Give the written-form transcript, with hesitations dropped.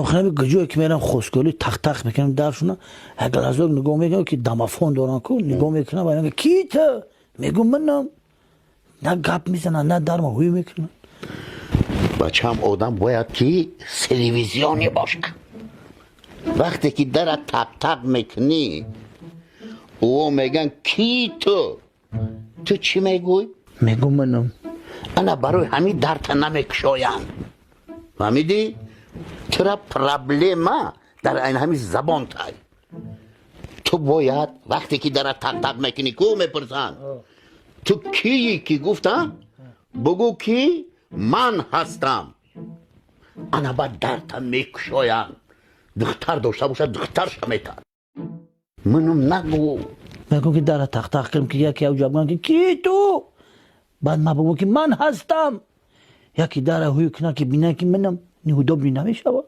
Охирами ҷое ки мерам, хостгорӣ, тақ-тақ мекунам даршуна, як глазок нигоҳ мекунам, ки домофон дорам ку, нигоҳ мекунам ва мегӯям: «Ки ту?» Мегӯм: «Манам». На гап мезанам, на дарма ҳуй мекунам. Бачаам, одам бояд ки телевизионе бошад. Вақте ки дара тақ-тақ мекунӣ, ӯ мегӯян: «Ки ту?» Ту чӣ мегӯй? Мегӯм: «Манам». Ана барои ҳамин дарта намекушоянд, фаҳмидӣ? Тура проблема дар айн ҳамин забон тай. Ту бояд вақте ки дара тақ-тақ мекунӣ ку, мепурсанд: «Ту кии?» Ки гуфтам, бугӯ ки ман ҳастам. Ана баъд дарта мекушоянд. Духтар дошта бошад, духтарша метад. Манам нагӯ. Мегӯм ки дара тақ-тақ кунам, ки яке авҷа бигӯям ки: «Ки ту?» Баъд ман бигӯм ки ман ҳастам. Яке дара ҳуй кунам, ки бинам, ки манам, неудобный намешавад.